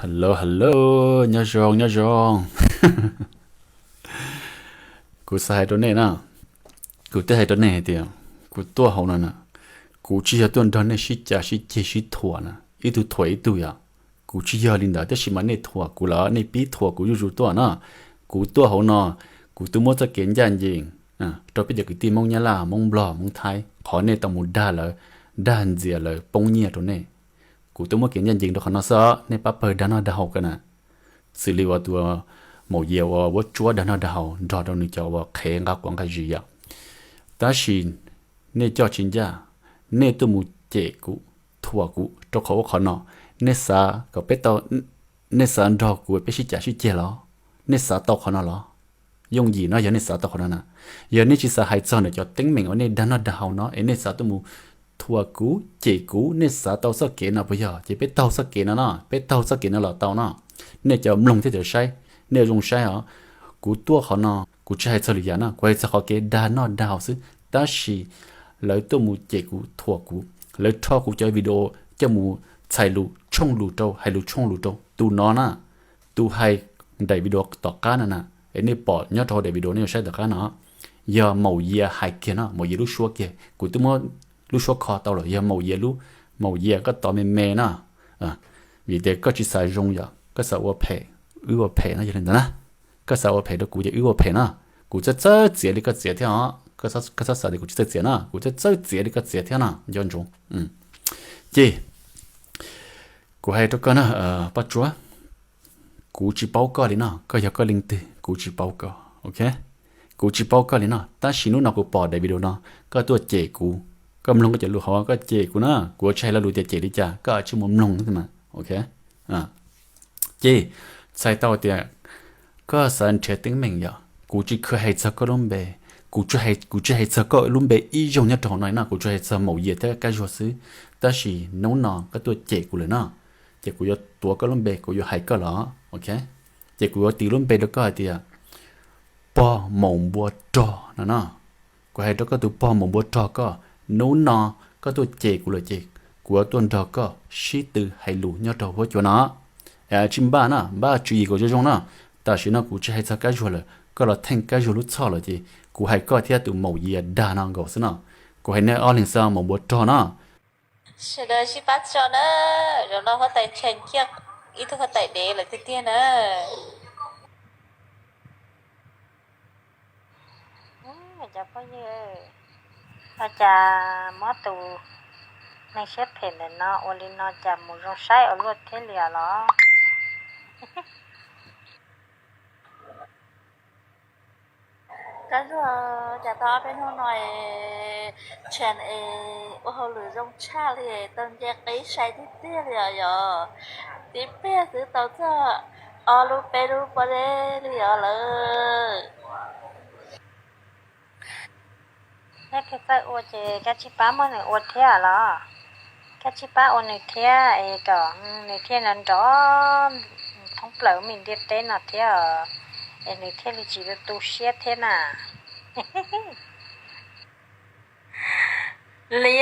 Hello, hello, nyob zoo, nyob zoo. Kuv xav hais rau nej na, kuv twb hais rau nej hais tias kuv tuaj hauv no na, kuv tsis yog tuaj nrog nej sib cav sib ceg sib thuam na, ib tug thuam ib tug yom. Kuv tsis yog li ntawd, tab sis mas nej thuam kuv lawm, nej pib thuam kuv zuj zus tuaj na. Kuv tuaj hauv no, kuv twb muab txoj kev ncaj ncees rau peb cov kwv tij Hmoob Nyab Laj, Hmoob Nplog, Hmoob Thaib, qhov nej tau mus dag lawv, dag ntxias lawv poob nyiaj rau nej. Kuv twb muab kev ncaj ncees rau qhov no xwb, nej pab pawg dag noj dag haus ko na. Xws li uas tus maum yias uas vuab tsuab dag noj dag haus nrog rau nws cov uas qhev nqa quav nqa zis yom. Tab sis nej coj tsis ncaj, nej tuaj mus cem kuv, thuam kuv rau qhov ub qhov no. Nej xav kom peb tau, nej xav nrog kuv peb sib cav sib ceg los? Nej xav tau qhov no los? Yooj yim no yog nej xav tau qhov no na. Yog nej tsis xav hais txog ntawm cov teeb meem uas nej dag noj dag haus no es nej xav tuaj mus thuam kuv cem kuv, nej xav tau txoj kev no puas yog? Ces peb taug txoj kev no no, peb taug txoj kev no los tau no. Nej cov mloog thiab cov saib, nej zoo saib os. Kuv tuaj qhov no kuv tsis hais txog lwm yam no, kuv hais txog qhov kev dag noj dag haus xwb, tab sis lawv tuaj mus cem kuv thuam kuv, lawv rho kuv cov video coj mus txhais lus tshooj lus rau, hais lus tshooj lus rau tus no na. Tus hais daim video tom qab no na, es nej pom nyob rau hauv daim video nej yuav saib tom qab no, yog maum yias hais kiag no, maum yias lub suab kiag, kuv twb muab lub suab kho tau lawm, yog maum yias lub, maum yias koj tos me me na. Vim tias koj tsis xav zoo yom, koj xav ua phem, wb ua phem no yog li ntawd na. Koj xav ua phem rau kuv ces wb ua phem na. Kuv txawj txawj txiav li koj txiav thiab os, koj txhob xav tias kuv tsis txawj txiav na, kuv txawj txawj txiav li koj txiav thiab no nco ntsoov. Ces kuv hais rau koj na, Paj Tsuab, kuv tsis paub koj li no, koj yog koj leej twg kuv tsis paub koj, ok. Kuv tsis paub koj li no, tab sis hnub no kuv pom daim video no, koj tuaj cem kuv, koj mloog koj cov lus hauv koj cem kuv na, kuv tsis hais lo lus tias cem li cas, koj tsis mus mloog mas, ok. Ces txhais tau tias koj xav nrhiav teeb meem yom, kuv tsis kheev hais txog koj lub npe, kuv tsis hais txog koj lub npe ib zaug nyob rau hauv no no, kuv tsuas hais txog maum yias thiab Kab Zuag xwb. Tab sis hnub no koj tuaj cem kuv lawm no, ces kuv yuav tuav koj lub npe, kuv yuav hais koj los, ok. Ces kuv yuav tis lub npe rau koj hais tias pog maum npua rog no no. Kuv hais rau koj tus pog maum npua rog koj, hnub no koj tuaj cem kuv lawm ces kuv yuav tuaj nrog koj sib tw hais lus nyob rau huab cua no. Tsis npaj na, npaj tswv yim kom zoo zoo na. Tam sim no kuv tsis hais txog Kab Zuag lawm, koj los theej Kab Zuag lub txhoj lawm ces kuv hais koj thiab tus maum yias dag no nkaus xwb no. Kuv hais nej ob leeg xwb, maum npua rog no. Sawv daws sib pab tso na, zaum no huab tais Tsheej thiab ib tug huab tais dev lawm tiag tiag na. Cov phooj ywg, ua cas muab tus neeg siab phem ntawm no ua li no cas mus zoo saib ua luaj thiab li os los? Kab Zuag, cas tau ob peb hnub no es Tsheej es ua hauj lwm zoo tshaj li, tau nce qib sai tiag tiag li os yog. Tib pliag xwb tau txog ob lub peb lub pob zeb li os lawm. Neb thiaj txawj ua ces koj tsij pab muab nws ua thiab los? Koj tsij pab ua nws thiab es kom nws thiaj nrov nrov thoob plaws me ntiaj teb no thiab, es nws thiaj li tsis tu siab thiab na. Li,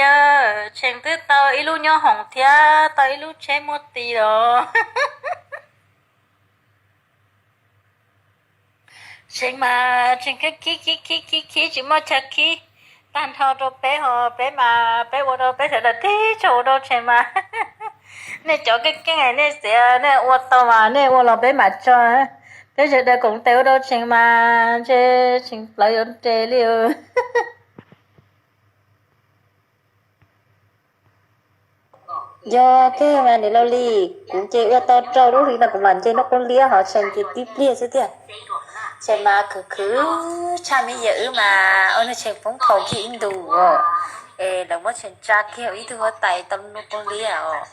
Tsheej twb tau ib lub nyob hoom thiab tau ib lub tsheb muab ti los. Tsheej mas Tsheej khib khib khib khib khib khib tsis muaj chaw khib tag nrho rau peb ho, peb mas peb ua rau peb sawv daws tib tso ua rau Tsheej mas. Nej cov keej keej nej xiav nej ua tau mas nej ua los peb mam tso. Peb sawv daws koom tes ua rau Tsheej mas ntshe Tsheej plawv yuav nres li. Yog keg mas niam laus Lis, kuv ces ua tau rau lub hli no kuv mam nce lub qub liab ho Tsheej ces tib pliag xwb tiag. Tsheej mas khwv khwv tshaj me yam wb mas ua neeg Tsheej poob khaus kiag ib ntus os. Es lawv muab Tsheej tsa kiag ua ib tug huab tais tau lub qub liab os.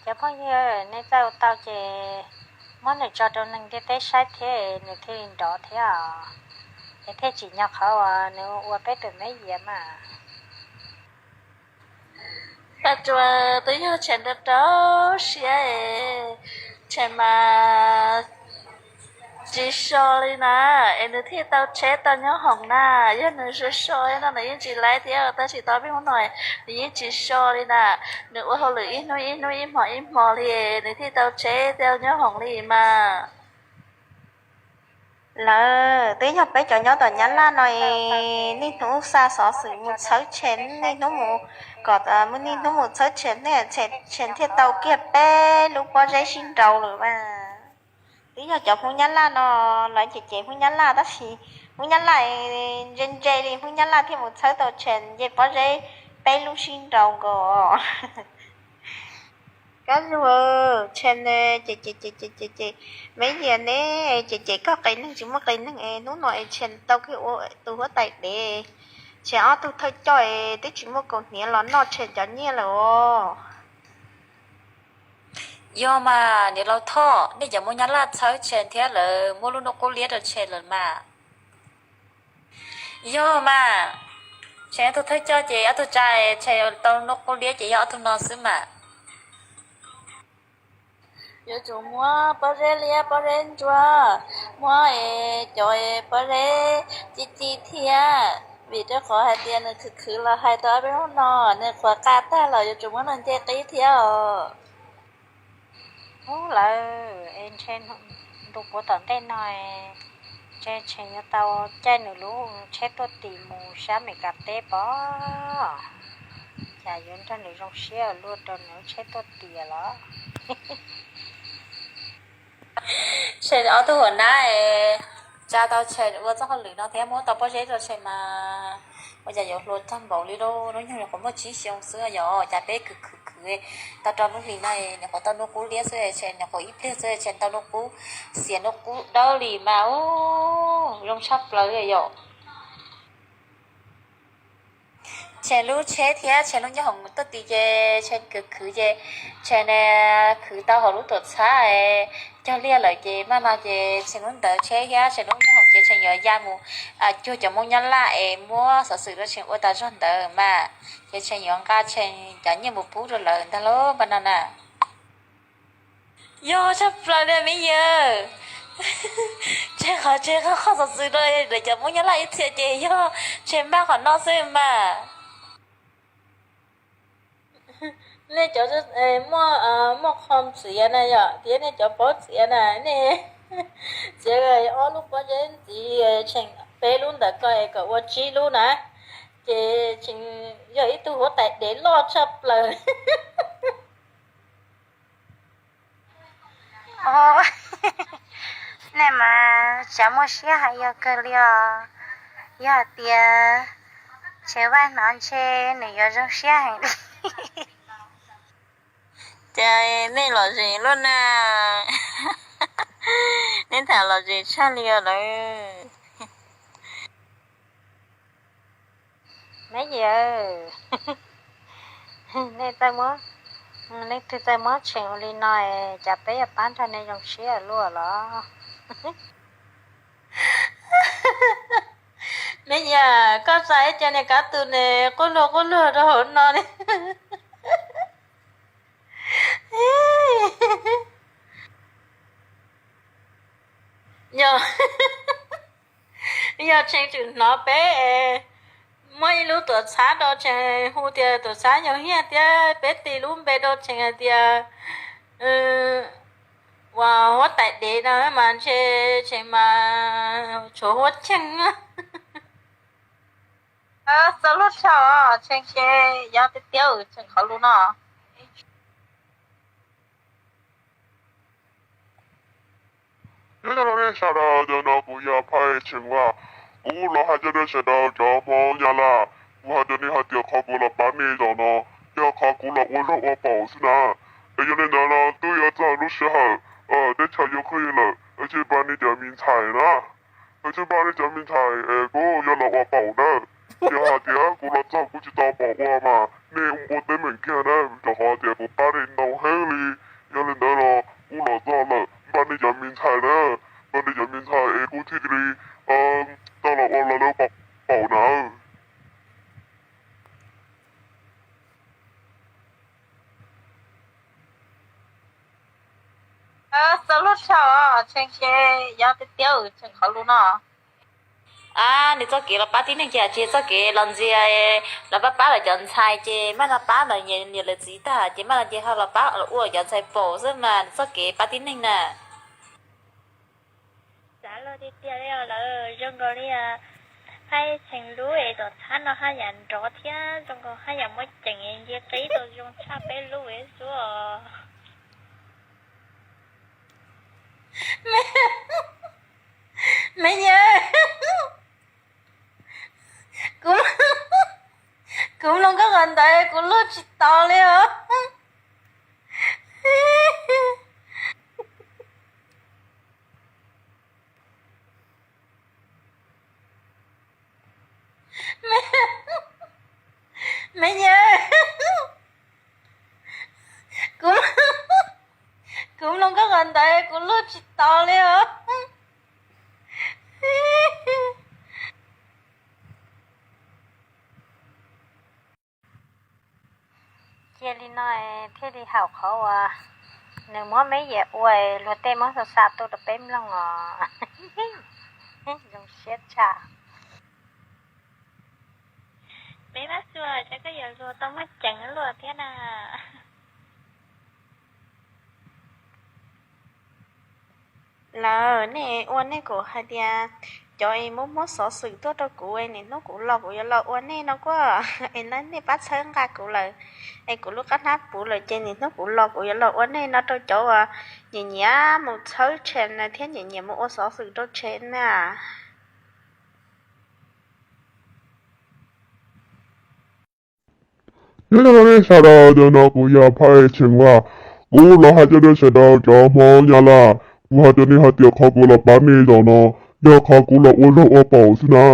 Cov phooj ywg, nej txawj ua tau ces muab nws tso rau neeg ntiaj teb saib thiab nws thiaj li nrov thiab os. Es thiaj tsim nyog qhov uas nws ua peb tus meb yias mas. Paj Tsuas twb yog Tsheej rau rau siab es Tsheej mas Tsis so li na, es nws thiaj tau tsheb tau nyob hoom na. Yog nws so so no nws yeej tsis laib thiab, tab sis tau peb hnub no nws yeej tsis so li na. Nws ua hauj lwm ib hnub ib hnub ib hmo ib hmo li, nws thiaj tau tsheb tau nyob hoom li mas. Lawv twb yog peb cov nyob tom Nyab Laj no es niaj hnub xa xov xwm mus txhawb Tsheej, niaj hnub mus kom niaj hnub mus txhawb Tsheej, Tsheej thiaj tau kiag peb lub pob zeb sib nraus lawm mas. Twb yog cov Hmoob Nyab Laj no, lawv cem cem Hmoob Nyab Laj tab sis Hmoob Nyab Laj ntse ntse li, Hmoob Nyab Laj thiaj mus txhawb tau Tsheej nce pob zeb peb lub sib nraus nkaus. Kab lug, Tsheej ces ces ces ces ces, Meb Yias neb ces ces koj qias neeg tsis muaj qias neeg es hnub no es Tsheej tau kiag ua tus huab tais dev, Tsheej ob tug thawj coj es twb tsis muaj kaus hniav los noj Tsheej cov nyiaj lawm os. Yog mas niam laus Thoj, nej cov Hmoob Nyab Laj txhawb Tsheej thiab lawv muab lub hnub qub liab rau Tsheej lawm mas. Yog mas, Tsheej ob tug thawj coj ces ob tug tsa, Tsheej tau hnub qub liab ces yog ob tug no xwb mas. Yuav tsum muab pob zeb liab pob zeb ntsuab, muab es cov es pob zeb ci ci thiab, vim rau qhov hais tias nws khwv khwv los hais tau ob peb hnub no, nws qhuav qa tag los yuav tsum muab nws nce qib thiab os. Ub, lawv es ntshe ntu puav tom ntej no ntshe Tsheej yuav tau caij nws lub tsheb tuaj tim mus sab Meskas teb pob. Cas yuav nrog nws zoo siab luaj rau nws lub tsheb tuaj tias los. Tsheej ob tug huam nab tsa tau Tsheej ua txoj hauj lwm no thiab muab tau pob zeb rau Tsheej mas ua cas yuav hluas tag npaum li lauj. Hnub nyoog nyuam qhuav muaj tsib xyoo xwb yom, cas peb khwv khwv khwv tau rau lub hlis no nyuam qhuav tau hnub qub liab xwb, Tsheej nyuam qhuav ib pliag xwb Tsheej tau hnub qub, xiam hnub qub dawb li mas ub, zoo tshaj plaws li yom. Tsheej lub tsheb thiab Tsheej lub nyob hoom tuaj tim ces Tsheej khwv khwv ces Tsheej khwv tau hauv lub tuam txhab cog liaj lawm ces maj no ces Tsheej lub ntawv tsheb thiab Tsheej lub nyob hoom ces Tsheej yuav ya mus cuag cov Hmoob Nyab Laj es muab xov xwm rau Tsheej ua tas zog ntawd mas, ces Tsheej yuav nqa Tsheej cov nyiaj mus pub rau lawv ntag lauj, npaj no na. Yog tshaj plaws li me yawg. Tsheej qhov Tsheej qhov xov xwm rau lawv cov Hmoob Nyab Laj ib txhia ces yog Tsheej npaj qhov no xwb mas. Nej cov muaj, muaj qhov txiav na yom, thiab nej cov paub txiav na, nej txiav ob lub pob zeb ntxiv, Tsheej peb lub ntawm ko es kom ua tsib lub na, ces Tsheej yog ib tug huab tais dev loj tshaj plaws. Nej mas tsav muaj siab hais yog kawg li os. Yog hais tias Tsheej Vaj hnov ntshe nws yuav zoo siab heev li. Cas nej lom zem luaj na, nej tham lom zem tshaj li os lawm. Meb yawg, nej txawj muab, leej twg txawj muab Tsheej ua li no, cas peb yuav pab nrog nej zoo siab luaj los? Meb yawg, koj tsa ib co niag kab tus ne qub luag qub luag rau hauv no li. Yog, yog Tsheej tseem hnov peb muab ib lub tuam txhab rau Tsheej hu tias tuam txhab Yog Hiaj thiab peb tis lub npe rau Tsheej hais tias ua huab tais dev no mas ntshe Tsheej mas tshuav huab cheej. Txaus luag tshaj, Tsheej ces yog tiag tiag Tsheej qhov lus no. Nyob zoo nej sawv daws, ntawm no kuv yog Phaj Tsheej Vaj. Kuv los hais coj nej sawv daws cov Hmoob Nyab Laj, kuv hais rau nej hais tias qhov kuv los pab nej zaum no yog qhov kuv los ua zaug ua paum xwb na. Es yog li ntawd los twb yuav txog lub sij hawm teb chaws yuav khwb lawm, cia pab nej cov me ntxhais na. Cia pab nej cov me ntxhais es kuv yuav los ua paum na. Yog hais tias kuv los txog kuv tsis tau paum ua mas nej ua teeb meem kiag na, rau qhov tias kuv pab nej ntau heev li. Yog li ntawd los kuv los txog lawm, npaj nej cov me ntxhais na, npaj nej cov me ntxhais es kuv thiaj li tau los ua lawv lub paum na. tau luag tshaj, tseem ces yog tiag tiag tseem qhov lus no. A, nws txoj kev los pab tib neeg ces tsis yog txoj kev los ntxias, los pab pab lawv cov ntxhais ces maj no pab lawv niam lawv txiv tag ces maj no ces ho los pab los ua cov ntxhais paum xwb mas nws txoj kev pab tib neeg na. Xav luag tiag tiag li lawm, zoo nkaus li phaib tseem lub es tom thab no haj yam nrov thiab zoo nkaus haj yam muaj ceem ntsia qib tau zoo tshaj peb lub es xwb os. Me, me nyab, kuv, kuv mloog koj qhov ntawd kuv luag tsis tau li os. Me nyab, kuv, kuv mloog koj qhov ntawd kuv luag tsis tau li os. Cia li no thiaj li haum qhov uas nws muab Meb Yam ua luag tej muab xa xa tuaj rau peb mloog os. Zoo siab tshaj. Peb mab xua, cas koj yuav luag tau muaj ceem luaj thiab na. Lawm, nej ua nej kuv hais tias cov es muab muab xov xwm tuaj rau kuv es nim hnub kuv los kuv yuav los ua nej no kuj es nej pab txhawb nqa kuv lawm, es kuv lub qab hnab puv lawm ces nim hnub kuv los kuv yuav los ua nej no rau cov uas nyiam nyiam mus txhawb tshem na thiab nyiam nyiam mus ua xov xwm rau tshem na. Nyob zoo nej sawv daws, ntawm no kuv yog Phaj Tshee Vaj. Kuv los hais coj nej sawv daws cov Hmoob Nyab Laj, kuv hais rau nej hais tias qhov kuv los pab nej zaum no yog qhov kuv los ua zaug ua paum xwb na.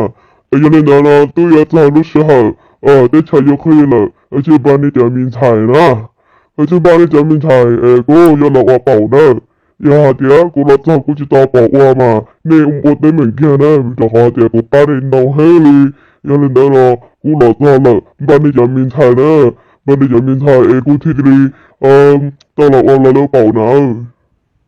Es yog li ntawd los twb yuav txog lub sij hawm teb chaws yuav qhib lawm, es cia npaj nej cov me ntxhais na, es cia npaj nej cov me ntxhais es kuv yuav los ua paum na. Yog hais tias kuv los txog kuv tsis tau paum ua mas nej ua teeb meem kiag na, rau qhov tias kuv pab nej ntau heev li. Yog li ntawd los kuv los txog lawm, npaj nej cov me ntxhais na, npaj nej cov me ntxhais es kuv thiaj li tau los ua lawv lub paum na.